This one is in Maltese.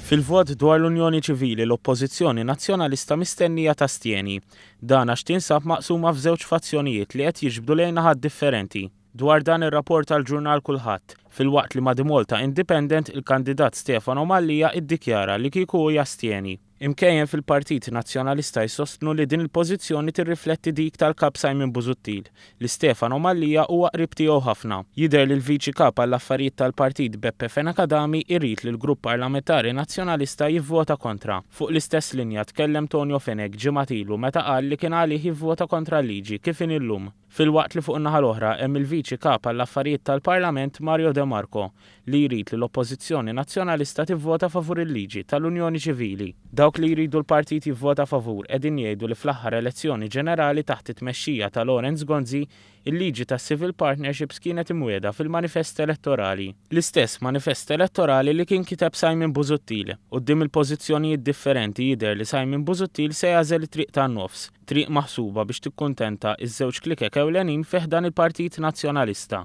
Fil-vot dwar l-Unjoni Ċivili l-Oppożizzjoni Nazzjonalista mistennija tastjeni. Dan għax tinsab maqsuma f'żewġ fazzjonijiet li qed jiġbdu lejn naħat differenti. Dwar dan irrapporta l-ġurnal Kullħadd, filwaqt li ma' The Malta Independent il-kandidat Stefano Mallia iddikjara li kieku hu jastjeni. Imkejjen fil-Partit Nazzjonalista jsostnu li din il-pożizzjoni tirrifletti dik tal-Kap Simon Busuttil, li Stefano Mallia huwa qrib tiegħu ħafna. Jidher li l-Viċi Kap għall-Affarijiet tal-Partit Beppe Fenech Adami irid li l-Grupp Parlamentari Nazzjonalista jivvota kontra. Fuq l-istess linja tkellem Tonio Fenech ġimgħat ilu meta qal li kien għalih jivvota kontra l-liġi kif inhi llum. Filwaqt li fuq in-naħa l-oħra hemm il-Viċi Kap għall-Affarijiet tal-Parlament Mario De Marco li jrid li l-Oppożizzjoni Nazzjonalista tivvota favur il-liġi tal-Unjoni Ċivili. Dawk li jridu l-partit jivvota favur qegħdin jgħidu li fl-aħħar elezzjoni ġenerali taħt it-tmexxija ta' Lawrence Gonzi il-liġi tas-civil partnerships kienet imwiegħda fil-manifest elettorali. L-istess manifest elettorali li kien kiteb Simon Busuttil. Quddiem il-pożizzjonijiet differenti jidher li Simon Busuttil se jagħżel it-triq tan-nofs. Triq maħsuba biex tikkuntenta ż-żewġ klikek ewlenin fi ħdan il-Partit Nazzjonalista.